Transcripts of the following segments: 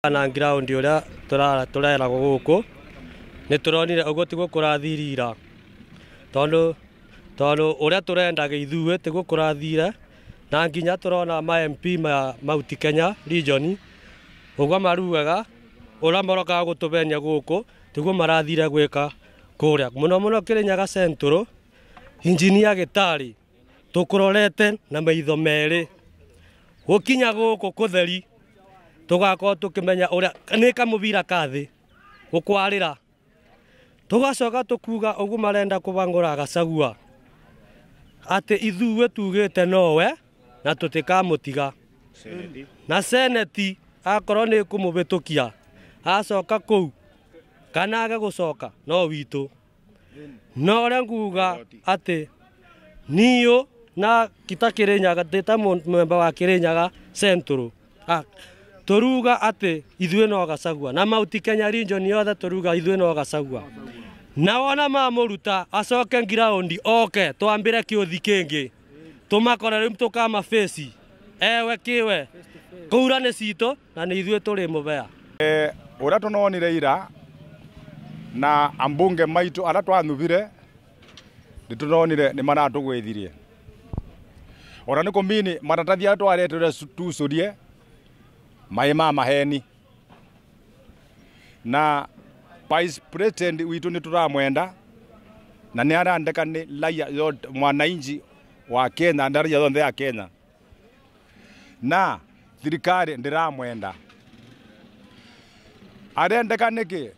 Na ground uria tureragwo guku ni turonire uguo tiguo kurathirira tondu uria turendaga ithuĩ tiguo kurathire na nginya turona ma MP ma Mount Kenya region uguo marugaga uria marokaga gutubenia guku tiguo marathire gwika kuria muno muno Kirinyaga Central Engineer Gitari tukurorete na maitho meri gukinya guku kutheri tugakorwo tukimenya uria ni kamubira ka thi gukwarira tugacoka tukuga ugu marenda kubangura Gachagua ati ithuĩ tugite nowe na tutikamutiga na seneti akorwo ni kumubitukia acoka kuu kana age gucoka no witu no uria nguga ati niyo na kita Kirinyaga ndita memba wa Kirinyaga Central turuga ati ithuĩ no Gachagua na Mount Kenya region yothe turuga ithuĩ no Gachagua na wona mamuruta acoke ground oke twambire kiuthi kingi tumakore riu tukama face ewe kiwe kura ni citũ na ni ithuĩ turi mubea uria tunonire ira na ambunge maitu aria twathuvire nditunonire ni maratugwithirie ora ni kumini maratathi aria twaretire tucurie mai ma maheni na Vice President witu ni turamwenda na ni arandeka ni raia yote mwananchi wa Kenya na raia yonthe ya Kenya na thirikari ndiramwenda arendeka niki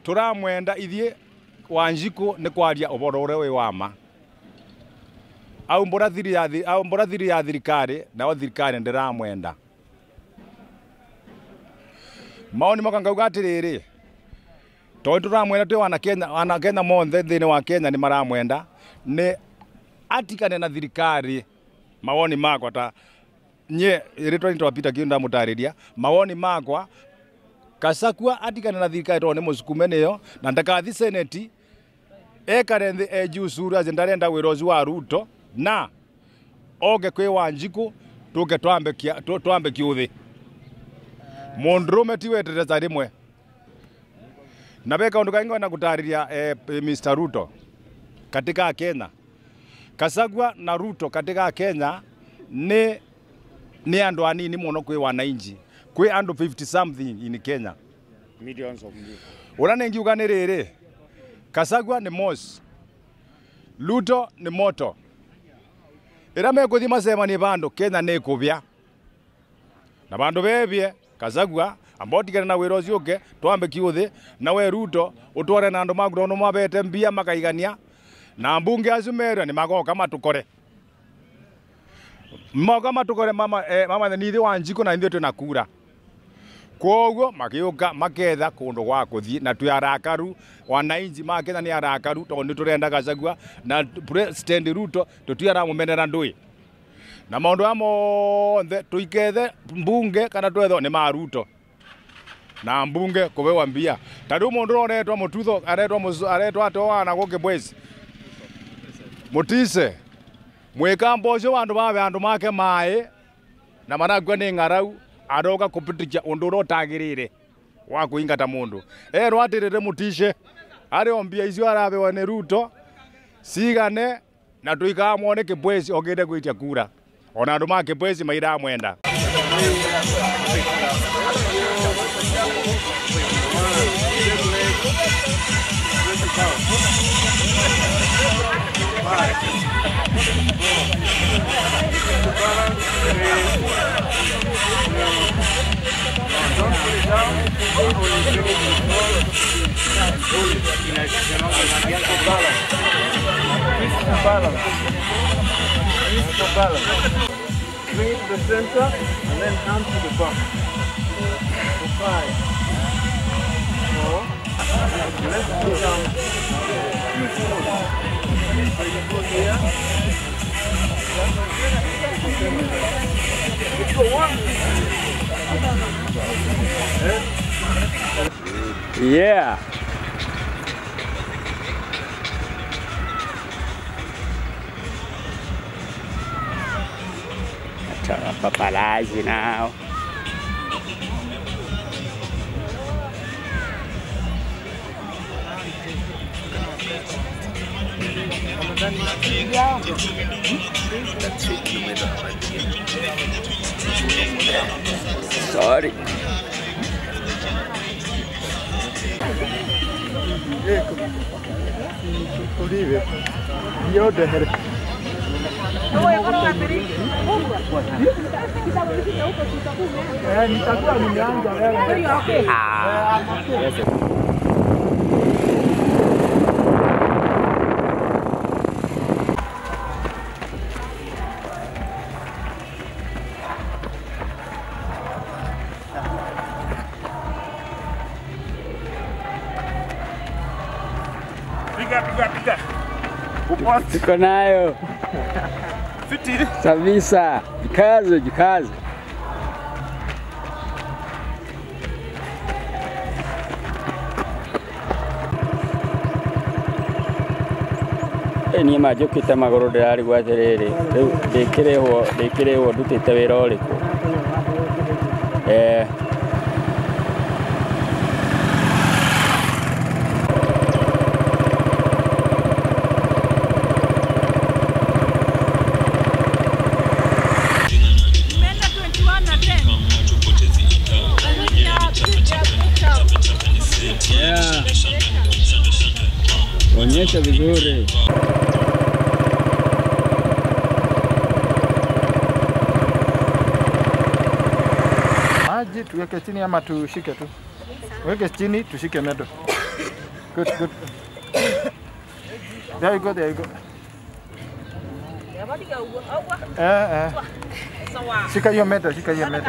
turamwenda ithie Wanjiku ni kwaria uboro uria wi wa ma au mbura thiri ya thirikari nao thirikari ndiramwenda maoni makwa ngauga atiriri tondu turamwenda twi wana Kenya monthe thiini wa Kenya ni maramwenda ni atikane na thirikari mawoni makwa ta nye ritwa ni Peter Kiunda mutariria mawoni makwa Gachagua atikane na thirikari tondu ni musukume niyo na ndakathi seneti ekare nthi ejucuru aje ndarenda wira ucio wa Ruto na oke kwi Wanjiku tuke twambe kiuthi mundurume ti wetereza rimwe na be kaundu kaingi na gutariria Mr. Ruto katika Kenya Gachagua na Ruto katika Kenya ni andu anini muno kwi wananchi kwi andu 50 something in Kenya millions of people ura ningiuga ni riri Gachagua ni mosi Ruto ni moto ira mekuthi macemanie bandu Kenya ni kubia na bandu bebie Gachagua ambotigane na wira ucio uke twambe kiuthi na we Ruto utware na andu maku tondu mabete mbia makaigania na mbunge acio merwa ni magoka matukore moka matukore mama mama ni ithe Wanjiku na ithuĩ twina kura koguo magiuka maketha kundu gwa kuthii na twi arakaru wananchi ma Kenya ni arakaru tondu ni turenda Gachagua na President Ruto tutiaramumenera ndui na maundu aya monthe tuikethe mbunge kana twetho ni ma Ruto na mbunge kubewa mbia ta riu mundu uretwa Mututho aretwa atoa na guki Bwezi Mutise mwikambo ucio wandu babe andu make mai na maragua ni ngarau aroka kupitikia undu uria utagirire wa kuingata mundu erwo atirire Mutishe ari ombia icio arabewa ni Ruto cigane na tuikamwone Kibwezi okite gwitia kura ona andu ma Kibwezi mairamwenda. Bring it to the center and then hand to the back. For 5, 4, let's go down 2 floors. So you go here. Let's go 1. Yeah. Turn off paparazzi now. Sorry. Tuko nayo. Kabisa. Jikaze, jikaze. Niĩ manjũkĩte magũrũ ndĩrarigwo atĩrĩrĩ, rĩu ndĩkĩrĩhwo ndutĩte wĩra ũrĩkũ? Yeah. Onyesha vizuri. Maji tuweke chini ama tushike tu? Weke chini tushike medo. Good, good. There you go, there you go. Shika hiyo medo, shika hiyo medo.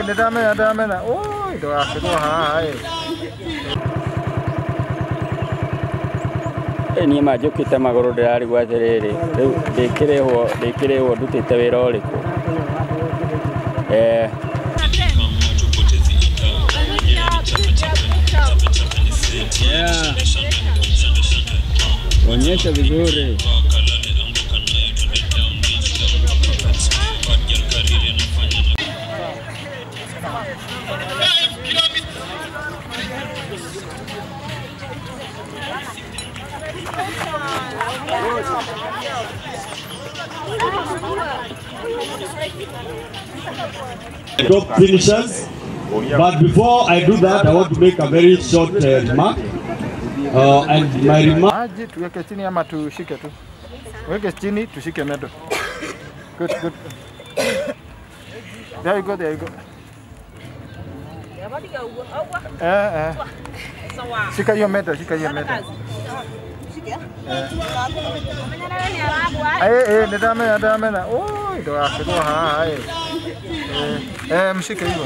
Nĩndamenya. Oi, ndũgakĩgwo haha ĩ. Niĩ manjũkĩte magũrũ ndĩrarigwo atĩrĩrĩ, rĩu ndĩkĩrĩhwo ndutĩte wĩra ũrĩkũ? Yeah. Onyesha vizuri. Top finishers. But before I do that, I want to make a very short remark. And my remark. Maji tuweke chini ama tushike tu? Weke chini tushike medo. Good, good. There you go, there you go. Shika hiyo medo, shika hiyo medo. Nĩndamenya. Oi, ndũgakĩgwo haha ĩ. Mshike hivyo.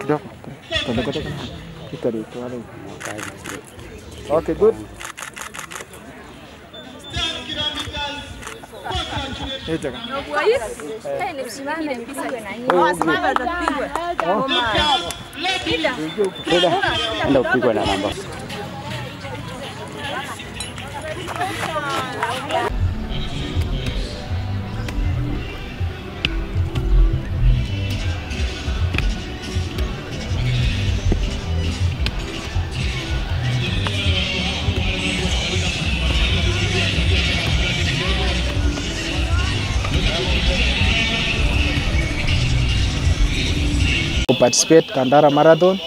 Kidogo. Okay, good. Enda upigwe na namba. Participate Kandara Marathon.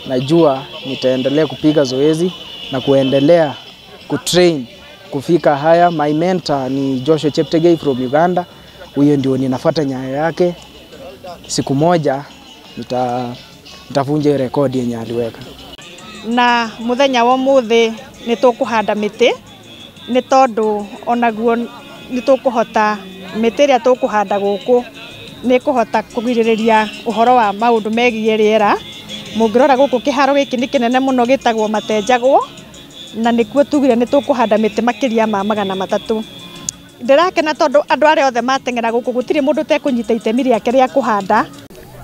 Najua nitaendelea kupiga zoezi na kuendelea kutrain kufika haya. My mentor ni Joshua Cheptegei from Uganda. Huyo ndio ninafuata nyayo yake. Siku moja nitavunja rekodi yenye aliweka. Na muthenya wa muthi ni tukuhanda miti ni tondu onaguo ni tukuhota miti iria tukuhanda guku ni kuhota kugiririria uhoro wa maundu megie riera. Mungirora guku kiharo giki ni kinene muno gitagwo Matenjagwo na nikuo tugire ni tukuhanda miti makiria ma 300. Ndirakena tondu andu aria othe mateng'era guku gutiri mundu tekunyita itemi riake ria kuhanda.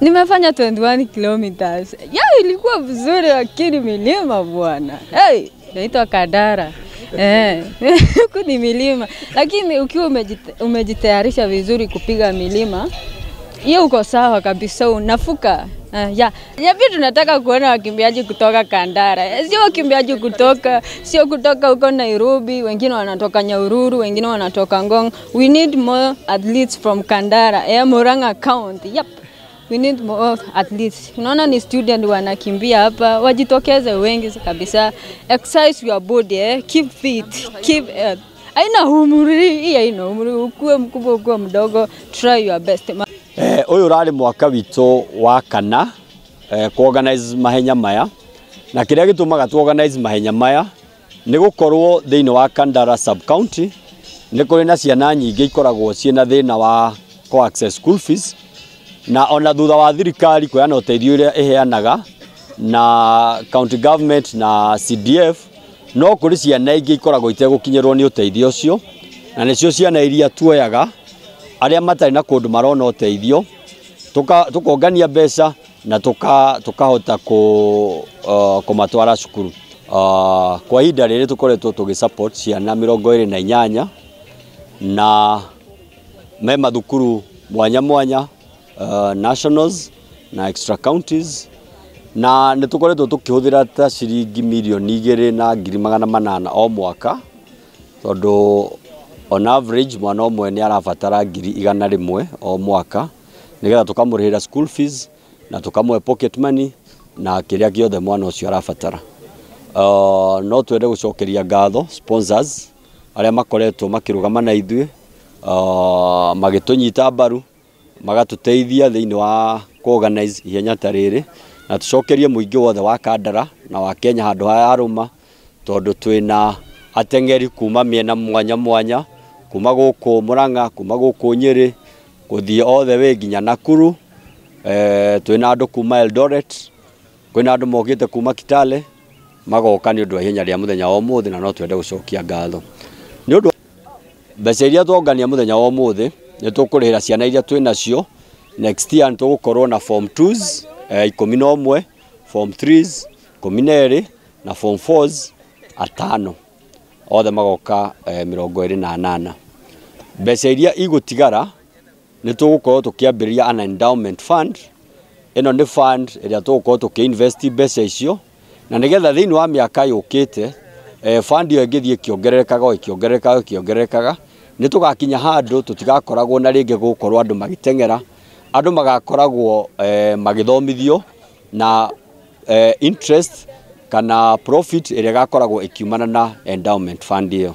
Nimefanya 21 kilometers. Ya ilikuwa vizuri lakini milima bwana. Hey, naitwa Kandara. Huku ni milima. Lakini ukiwa umejitayarisha vizuri kupiga milima, hiyo uko sawa kabisa, unafuka. Yeah. Ya pia tunataka kuona wakimbiaji kutoka Kandara. Sio wakimbiaji kutoka, sio kutoka huko Nairobi, wengine wanatoka Nyahururu, wengine wanatoka Ngong. We need more athletes from Kandara, Murang'a County. Yep. We need more athletes. Unaona ni student wanakimbia hapa, wajitokeze wengi kabisa. Exercise your body, keep fit, keep haina umri, hii haina umri, ukuwe mkubwa ukuwe mdogo, try your best. Uyu urari mwaka witũ wa kana ku organize mahenya maya, na kĩrĩa gĩtũmaga tu organize mahenya maya nĩ gũkorwo thĩinĩ wa Kandara sub county nĩ kũrĩ na ciana nyingĩ ikoragwo ciĩna thĩna wa ku access school fees, na ona thutha wa thirikari kũheana ũteithio ũrĩa ĩheanaga na county government na CDF, no kũrĩ ciana ingĩ ikoragwo itegũkinyĩrwo nĩ ũteithio ũcio, na nĩcio ciana iria tuoyaga arĩa matarĩ na kũndũ marona ũteithio, tukongania mbeca na tukahota kũmatwara cukuru. Kwa ihinda rĩrĩ tũkoretwo tũgĩ support ciana 28 na me mathukuru mwanya mwanya, nationals na extra counties, na nĩ tũkoretwo tũkĩhũthĩra ta ciringi mirioni 2,800,000 o mwaka, tondũ on average mwana ũmwe nĩ arabatara 100,000 o mwaka nĩgetha tũkamũrĩhĩra school fees na tũkamũhe pocket money na kĩrĩa gĩothe mwana ũcio arabatara. No twende gũcokeria ngatho sponsors arĩa makoretwo makĩrũgama na ithuĩ, magĩtũnyita mbaru, magatũteithia thĩinĩ wa ku-organize ihenya ta rĩrĩ, na tũcokerie mũingĩ wothe wa Kandara na wa Kenya handũ haya arũma, tondũ twĩna ateng'eri kuma mĩena mwanya mwanya, kuma gũkũ Murang'a, kuma gũkũ Nyĩrĩ, gũthiĩ all the way nginya Nakuru. Twĩna andũ kuma Eldoret, kwĩna andũ mokĩte kuma Kitale, magoka nĩ ũndũ wa ihenya rĩa mũthenya wa ũmũthĩ, na no twende gũcokia ngatho nĩ ũndũ mbeca iria twongania mũthenya wa ũmũthĩ. Nĩ tũkũrĩhĩra ciana iria twĩ nacio. Next year nĩ tũgũkorwo na form 2s 11, form 3s 12 na form 4s 5, othe magoka 28. Mbeca iria igũtigara nĩ tũgũkorwo tũkĩambĩrĩria an endowment fund. Ĩno nĩ fund ĩrĩa tũgũkorwo tũkĩ-invest mbeca icio, na nĩgetha thĩinĩ wa mĩaka yũkĩte fund ĩyo ĩngĩthiĩ ĩkĩongererekaga ĩkĩongererekaga ĩkĩongererekaga, nĩ tũgakinya handũ tũtigakoragwo na rĩngĩ gũkorwo andũ magĩteng'era, andũ magakoragwo magĩthomithio na interest kana profit ĩrĩa ĩgakoragwo ĩkiumana na endowment fund ĩyo.